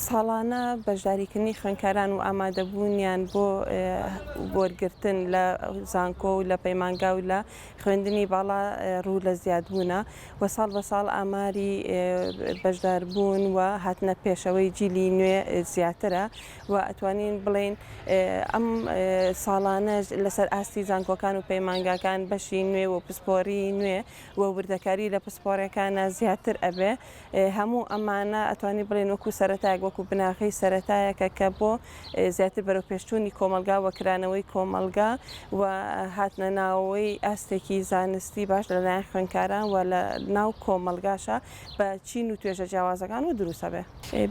ساڵانە بەشداریکردنی خوێندکاران و ئامادەبوونیان بۆ وەرگرتن لە زانکۆ و لە پەیمانگا و لە خوێندنی باڵا ڕوو لە زیادبوونە و ساڵ بە ساڵ ئاماری بەشداربوون و هاتنە پێشەوەی جیلی نوێ زیاترە و ئەتوانین بڵێین ئەم ساڵانەش لەسەر ئاستی زانکۆکان و پەیمانگاکان بەشی نوێ و پسپۆری نوێ و وردەکاری لە پسپۆڕیەکانا زیاتر ئەبێ. هەموو ئەمانە ئەتوانی بڵێین وەکو سەرەتایەک وەکو بناغەی سەرەتایەکە کە بۆ زیاتر بەرەوپێشچوونی کۆمەڵگا و کرانەوەی کۆمەڵگا و هاتنە ناوەوەی ئاستێکی زانستی باش لەلایەن خوێندکاران و لە ناو کۆمەڵگاشا بە چین و توێژە جیاوازەکان و دروست ئەبێ.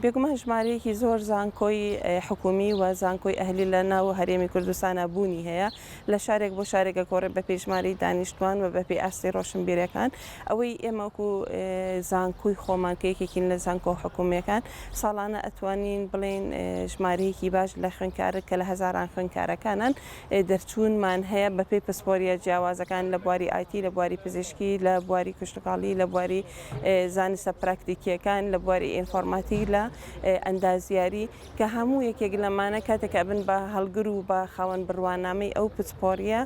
بێگومان ژمارەیەکی زۆر زانکۆی حکوومی و زانکۆی ئەهلی لە ناو هەرێمی کوردستانا بوونی هەیە. لە شارێک بۆ شارێک ئەگۆڕێت بەپێی ژمارەی دانیشتوان و بەپێی ئاستی ڕۆشنبیرەکان. ئەوەی ئێمە وەکو زانکۆی خۆمان کە یەکێکین لە زانکۆ حکومییەکان ساڵانە ئەتوانین بڵێین ژمارەیەکی باش لە خوێندکار کە لە هەزاران خوێندکارەکانن دەرچوونمان هەیە بەپێی پسپۆریە جیاوازەکان لە بواری ئایتی لە بواری پزیشکی لە بواری کشتوکاڵی لە بواری زانستە پراکتیکیەکان لە بواری ئینفۆرماتیک لە ئەندازیاری کە هەموو یەکێک لەمانە کاتێک ئەبن بە هەڵگر و بە خاوەن بڕوانامەی ئەو پسپۆریە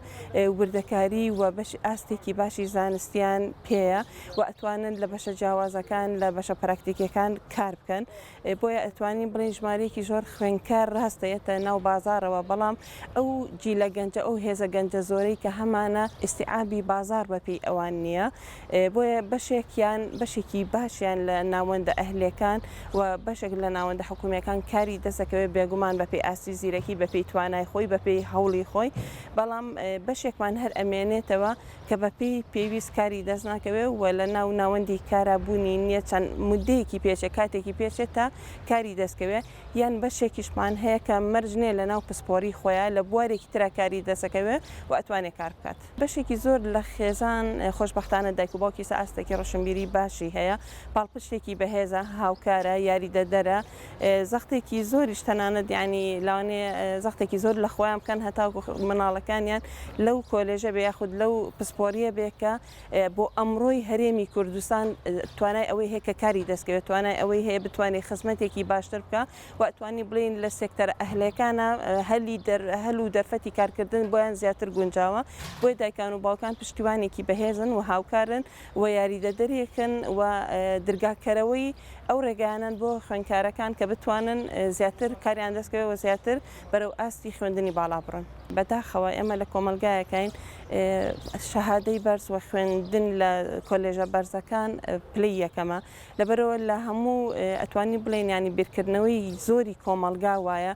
وردەکاری و بەش ئاستێکی باشی زانستیان پێیە و ئەتوانن لە بەشە جیاوازەکان لە بەشە پراکتیکیەکان کار بکەن بۆیە ئەتوانین بڵێین ژمارەیەکی زۆر خوێندکار ڕاستە یەتە ناو بازاڕەوە بەڵام ئەو جیلە گەنجە ئەو هێزە گەنجە زۆرەی کە هەمانە ئیستیعابی بازاڕ بەپێی ئەوان نییە بۆیە بەشێکیان بەشێکی باشیان لە ناوەندە ئەهلیەکان و بەشێک لە ناوەندە حکومیەکان کاری دەست دەکەوێت بێگومان بەپێی ئاستی زیرەکی بەپێی توانای خۆی بەپێی هەوڵی خۆی بەڵام بەشێکمان هەر ئەمێنێتەوە کە بەپێی پێویست کاری دەست ناکەوێت و لە ناو ناوەندی کارا بوونی نییە چەند مدەیەکی پێچێت کاتێکی پێچێت تا کاری دەستکەوێت یان بەشێکیشمان هەیە کە مەرج نییە لە ناو پسپۆری خۆیان لە بوارێکی ترا کاری دەستەکەوێت و ئەتوانێت کار بکات. بەشێکی زۆر لە خێزان خۆشبەختانە دایک و باوکی سە ئاستێکی ڕۆشنبیری باشی هەیە، پاڵپشتێکی بەهێزە، هاوکارە، یاریدەدەرە، زەختێکی زۆریش تەنانەت یانی لەوانەیە زەختێکی زۆر لە خۆیان بکەن هەتاوەکو منداڵەکانیان لەو کۆلێژە بێ یاخود لەو پسپۆریە بێ کە بۆ ئەمڕۆی هەرێمی کوردستان توانای ئەوەی هەیە کە کاری دەستکەوێت، توانای ئەوەی هەیە بتوانێت خزمەتێکی باشتر بکا. و ئەتوانین بڵێین لە سێکتەرە ئەهلەکانا هەلی دەر هەل و دەرفەتی کارکردن بۆیان زیاتر گونجاوە، بۆیە دایکان و باوکان پشتیوانێکی بەهێزن و هاوکارن و یاریدەدەرێکن و درگاکەرەوەی ئەو ڕێگایانەن بۆ خوێندکارەکان کە بتوانن زیاتر کاریان دەست کەوێت و زیاتر بەرەو ئاستی خوێندنی باڵا بڕۆن. بەداخەوە ئێمە لە کۆمەڵگایەکاین شەهادەی بەرز و خوێندن لە کۆلێژە بەرزەکان پلەی یەکەمە، لەبەرئەوە لە هەموو ئەتوانین بڵێین یانی بیرکردنەوەی زۆری کۆمەڵگا وایە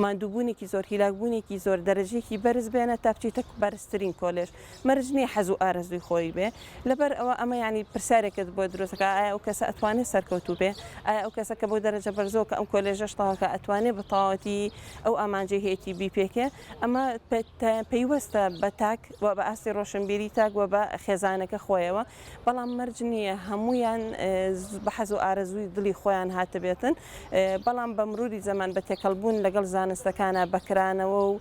ماندووبوونێکی زۆر هیلاکبوونێکی زۆر دەرەجەیەکی بەرز بێنە تا بچیتە بەرزترین کۆلێژ مەرج نییە حەز و ئارەزووی خۆی بێ لەبەر ئەوە ئەمە یانی پرسیارێکت بۆ دروستەکە ئایا ئەو کەسە ئەتوانێت سەرکەوتوو بێ ئایا ئەو کەسە کە بۆ دەرەجە بەرزەوە کە ئەم کۆلێژەش تەواوکە ئەتوانێ بە تەواوەتی ئەو ئامانجەی هەیەتی بیپێکێ ئەمە پەیوەستە بە تاک و بە ئاستی ڕۆشنبیری تاک و بە خێزانەکە خۆیەوە بەڵام مەرج نییە هەموویان بە حەز و ئارەزووی دڵی خۆیان هاتبێتن، بەڵام بە مروری زەمان بە تێکەڵبوون لەگەڵ زانستەکانا بە کرانەوە و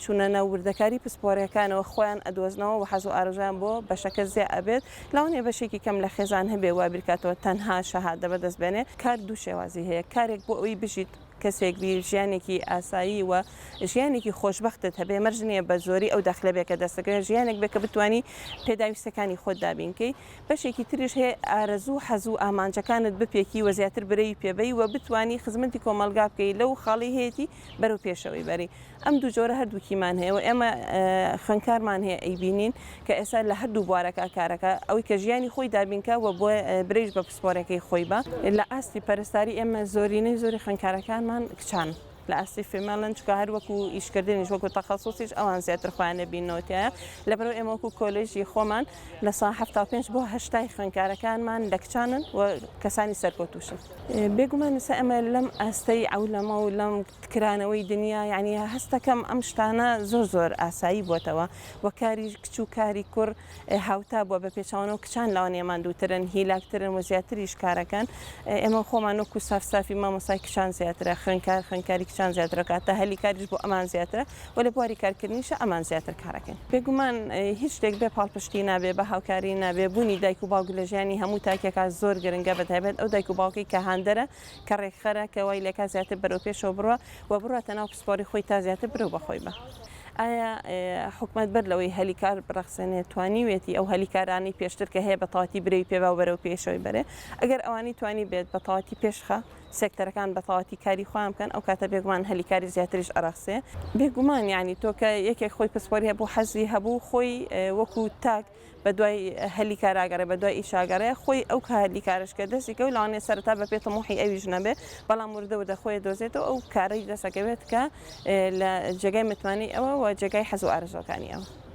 چوونە ناو وردەکاری پسپۆریەکانەوە خۆیان ئەدۆزنەوە و حەز و ئارەزوویان بۆ بەشەکە زیا ئەبێت، لەوانەیە بەشێکی کەم لە خێزان هەبێ وا بیرکاتەوە تەنها شەهادە بەدەست بێنێ. کار دوو شێوازی هەیە، کارێک بۆ ئەوەی بژیت، کەسێک بی ژیانێکی ئاسایی و ژیانێکی خۆشبەختت هەبێ مەرج نییە بە زۆری ئەو دەخلە بێ کە دەستەکەوێت ژیانێک بێ کە بتوانی پێداویستەکانی خۆت دابین کەی بەشێکی تریش هەیە ئارەزوو حەز و ئامانجەکانت بپێکی و زیاتر برەوی پێ بەی و بتوانی خزمەتی کۆمەڵگا بکەی لەو خاڵەی هەیەتی بەرەو پێشەوەی بەری ئەم دوو جۆرە هەردووکیمان هەیە و ئێمە خوێندکارمان هەیە ئەیبینین کە ئێستا لە هەردوو بوارەکە کارەکە ئەوەی کە ژیانی خۆی دابینکە و بۆ برەویش بە پسپۆرەکەی خۆی بە. لە ئاستی پەرستاری ئێمە زۆرینەی زۆری خوێندکارەکانمان کچان لە ئاستی female ن چونکە هەر وەکو ئیشکردنیش وەکو تەخەسوسیش ئەوان زیاتر خۆیان ئەبیننەوە تیایا لەبەرئەوە ئێمە وەکو کۆلێژی خۆمان لە سا 75 بۆ هەشتای خوێندکارەکانمان لە کچانن و کەسانی سەرکەوتووشن. بێگومان ئێستا ئێمە لەم ئاستەی عەولەمە و لەم کرانەوەی دنیا یانی هەستەکەم ئەم شتانە زۆر زۆر ئاسایی بۆتەوە و کاری کچ و کاری کوڕ هاوتا بووە بە پێچەوانەوە کچان لەوانەیە ماندووترن هیلاکترن و زیاتریش کارەکەن ئێمە خۆمان وەکو ساف سافی مامۆستای کچان زیاترە خوێنکار خوێنکاری کچان. کچان زیاترە کاتە هەلی کاریش بۆ ئەمان زیاترە و لە بواری کارکردنیشا ئەمان زیاتر کارەکەین. بێگومان هیچ شتێک بێ پاڵپشتی نابێ، بە هاوکاری نابێ، بوونی دایک و باوک لە ژیانی هەموو تاکێکا زۆر گرنگە بە تایبەت ئەو دایک و باوکەی کە هاندەرە، کە ڕێکخەرە، کە وای لێکا زیاتر بەرەو پێشەوە بڕوا و بڕواتە ناو پسپۆڕی خۆی تا زیاتر برەو بە خۆی با. ئایا حکومەت بەر لەوەی هەلی کار بڕەخسێنێ توانیوێتی ئەو هەلی کارانەی پێشتر کە هەیە بە تەواتی برەوی پێ با و بەرەو پێشەوەی بەرێ؟ ئەگەر ئەوانی توانیبێت بە تەواتی پێشخا، سێکتەرەکان بە تەواتی کاری خۆیان بکەن ئەو کاتە بێگومان هەلی کاری زیاتریش ئەڕەخسێ. بێگومان یانی تۆ کە یەکێک خۆی پسپۆری هەبوو حەزی هەبوو خۆی وەکو تاک بە دوای هەلی کار ئەگەڕێ بە دوای ئیش ئەگەڕێ خۆی ئەو هەلی کارەش کە دەستی کەوت لەوانەیە سەرەتا بە پێ تموحی ئەویش نەبێ بەڵام وردە وردە خۆی دۆزێتەوە ئەو کارەی دەست ئەکەوێت کە لە جێگای متمانەی ئەوە و جێگای حەز و ئارەزووەکانی ئەوە.